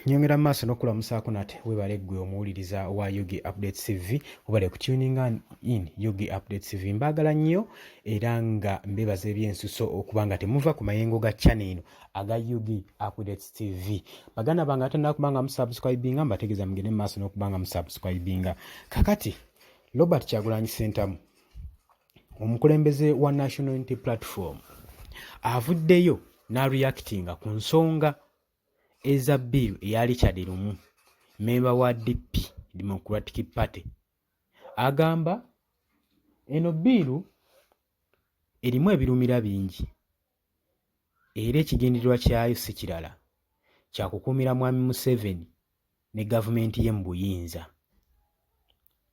Nyongera mu maaso n'okulamusaako nate. Webale ggwe omuwuliriza wa Ug Update TV, webale ku tuninga in Ug Update TV. Mbaagala nnyo era nga mbebaza ebyensuso okuba nga temuva ku mayengo ga channel eno aga Ug Update TV. Baganda bange atanaba kuba nga musubscribinga, mbategeeza mugende mu maaso n'okuba nga musubscribinga. Kakati Robert Kyagulanyi Ssentamu, omukulembeze wa National Unity Platform, avuddeyo n'areactinga ku nsonga eza bill eya Richard Lumu, memba wa DP, Democratic Party. Agamba eno bill erimu ebirumira bingi era ekigendererwa kyayo si kirala kyakukuumira Mwami Museveni ne gavumenti ye mu buyinza.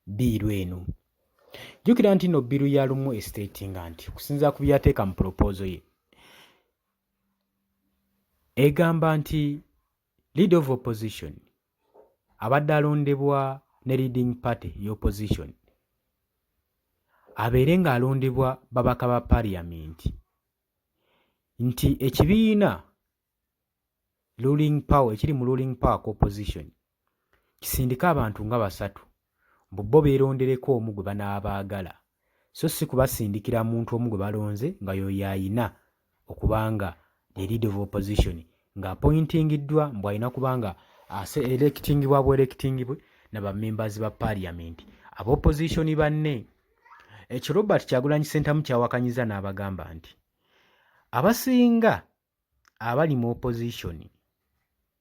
Bill eno, jjukira nti no bill ya Lumu estatinga nti okusinziira ku byateeka mu proposal ye, egamba nti leader of opposition abadde alondebwa ne leading party y'opposition abeere ng'alondebwa babaka ba parliament, nti ekibiina ruling power ekiri mu ruling power opposition kisindike abantu nga basatu, mbu bo beerondereko omu gwe banaabaagala, so si kubasindikira muntu omu gwe balonze nga y'oyo ayina okubanga the leader of opposition ng'apointingiddwa, mbu alina kubanga electingibwa bwelectingibwe na bamembers ba parliament aba opposition banne. Ekyo Robert Kyagulanyi Ssentamu kyawakanyiza n'abagamba nti abasinga abali mu opposition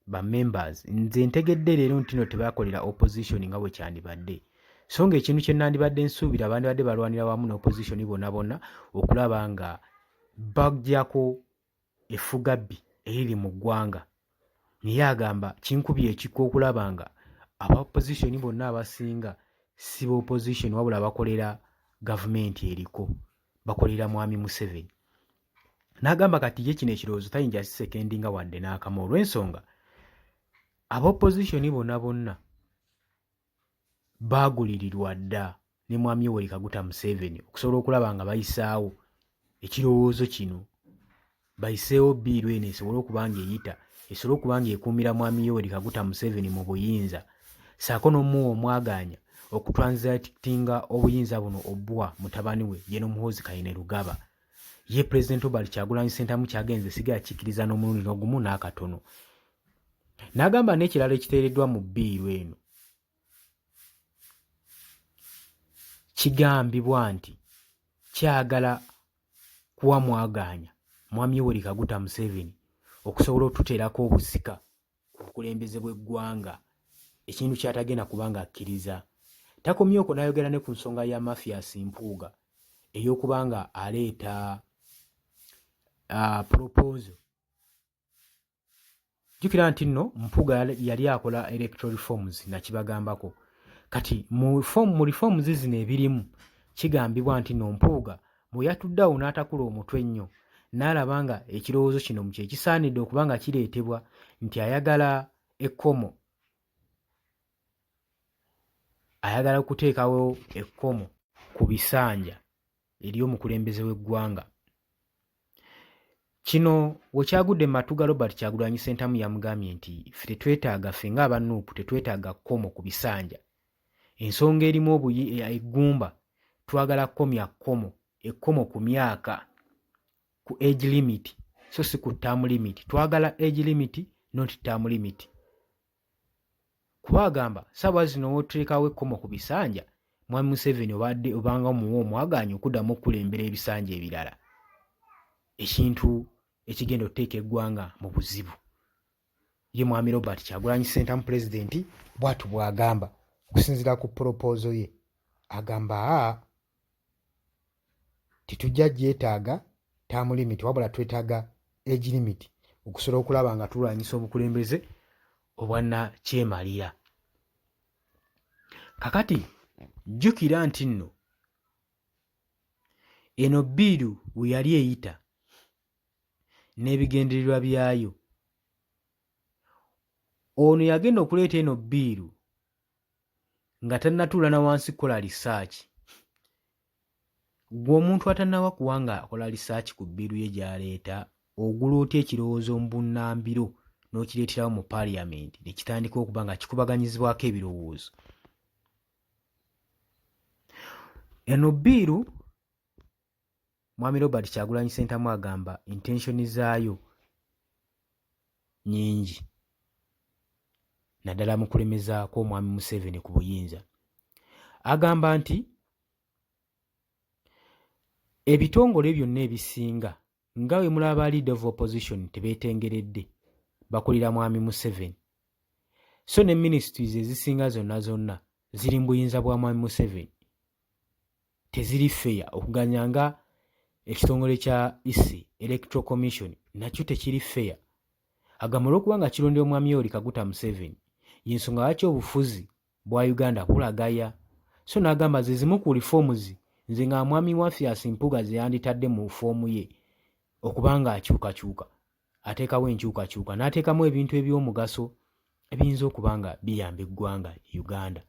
ba members, nze ntegedde leero nti no tebakolera opposition nga bwe kyandibadde, so nga ekintu kye nandibadde nsuubira, bandibadde balwanira wamu n'opposition bonna bonna okulaba nga baggyako effugabbi eriri mu ggwanga. Naye agamba kinkubye ekikko okulaba nga aba opposition bonna abasinga si ba opposition, wabula bakolera gavumenti eriko, bakolera Mwami Museveni. N'agamba kati ye kino ekirowoozo tayinza kisecondinga wadde n'akamu, olw'ensonga aba opposition bonna bonna baagulirirwa dda ne Mwami Yoweri Kaguta Museveni okusobola okulaba nga bayisaawo ekirowoozo kino, bayiseewo bill eno esobole okuba nga eyita, esobole okuba nga ekuumira Mwami Yoweri Kaguta Museveni mu buyinza, ssaako n'omuwa omwagaanya okutransitinga obuyinza buno obuwa mutabani we Gen Muhoozi Kainerugaba. Ye Pulezidenti Robert Kyagulanyi Ssentamu kyagenze sigala kikkiriza n'omulundi n'ogumu n'akatono. N'agamba n'ekirala ekiteereddwa mu bill eno, kigambibwa nti kyagala kuwa mwagaanya Mwami Yoweri Kaguta Museveni okusobola otuteerako obusika ku bukulembeze bw'eggwanga, ekintu ky'atagenda kubanga akkiriza. Takomye okwo, n'ayogera ne ku nsonga ya Mathias Mpuuga ey'okuba nga aleeta proposal. Jjukira nti nno Mpuuga yali akola electoral reforms, nakibagambako. Kati mu reforms zino ebirimu, kigambibwa nti nno Mpuuga bwe yatudde awo n'atakula omutwe ennyo n'alaba nga ekirowoozo kino mu kyekisaanidde okuba nga kireetebwa, nti ayagala ekkomo, ayagala okuteekawo ekkomo ku bisanja eri omukulembeze w'eggwanga. Kino we kyagudde mu matu ga Robert Kyagulanyi Ssentamu, yamugambye nti ffe tetwetaaga, ffe ng'aba NUP tetwetaaga kkomo ku bisanja. Ensonga erimu eggumba, twagala kkomya kkomo, ekkomo ku myaka, ku age limit, so si ku term limit. Twagala age limit, not term limit, kuba agamba saawa zino wooteekawo ekkomo ku bisanja, Mwami Museveni obadde obanga omuwa omwagaanya okuddamu okukulembera ebisanja ebirala, ekintu ekigenda okuteeka eggwanga mu buzibu. Ye Mwami Robert Kyagulanyi Ssentamu pulezidenti bw'atyo bw'agamba okusinziira ku proposal ye. Agamba aa, tetujja gyetaaga term limit, wabula twetaaga age limit okusobola okulaba nga tulwanyisa obukulembeze obwannakyemalira. Kakati jjukira nti nno eno bill we yali eyita n'ebigendererwa byayo, ono yagenda okuleeta eno bill nga tannatuula na wansi kukola research. Ggwe omuntu atannawa kuwa nga akola research ku bill ye gy'aleeta, ogula otya ekirowoozo mu bunnambiro n'okireeterawo mu parliament ne kitandika okuba nga kikubaganyizibwako ebirowoozo. Eno bbiiru Mwami Robert Kyagulanyi Ssentamu agamba intention zaayo nyingi naddala mu kulemezaako omwami Museveni ku buyinza. Agamba nti ebitongole byonna ebisinga nga bwe mulaba leader of opposition tebeetengeredde bakulira mwami Museveni so ne ministries ezisinga zonna zonna ziri mu buyinza bwa mwami Museveni teziri fair okuganya nga ekitongole kya EC Electoral Commission nakyo tekiri fair agamba olwokuba nga kirondera omwami Yoweri Kaguta Museveni y'ensonga lwaki obufuzi bwa Uganda bulagaya so n'agamba ze zimu ku reforms nze nga mwami Mathias Mpuuga ze yanditadde mu foomu ye okuba nga akyukakyuka ateekawo enkyukakyuka n'ateekamu ebintu eby'omugaso ebiyinza okuba nga biyamba eggwanga Uganda.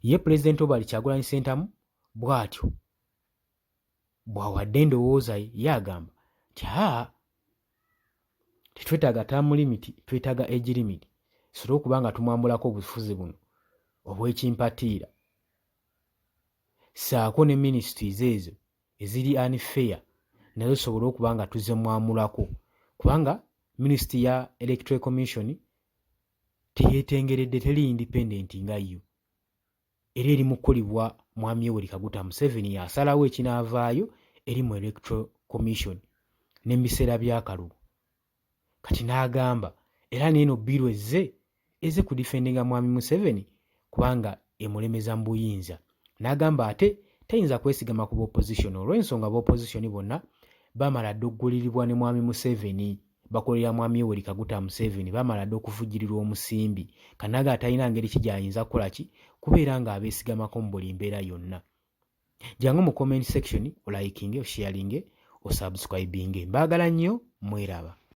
Ye Pulezidenti Robert Kyagulanyi Ssentamu bw'atyo bw'awadde endowooza ye ye agamba nti haa tetwetaaga term limit twetaaga age limit tusobole okuba nga tumwambulako obufuzi buno obw'ekimpatiira ssaako ne ministries ezo eziri unfair nazo tusobole okuba nga tuzemwamulako kubanga minisitule ya electoral commission teyetengeredde teri independent nga yo era eri mu kukolebwa Mwami Yoweri Kaguta Museveni y'asalawo ekinaavaayo eri mu Electoral Commission ne mu biseera by'akalulu. Kati n'agamba era n'eno bbiiru ezze ezze kudifendinga Mwami Museveni kubanga emulemeza mu buyinza. N'agamba ate tayinza kwesigama ku b'opposition olw'ensonga b'opposition bonna bamala dda okuguliribwa ne Mwami Museveni. Bakolera Mwami Yoweri Kaguta Museveni bamala dda okuvujjirirwa omusimbi Kanaga talina ngeri ki gy'ayinza kukola ki kubeera ng'abeesigamako mu buli mbeera yonna. Jangu mu comment section olayikinge, osharinge, osubscribinge. Mbaagala nnyo, mweraba.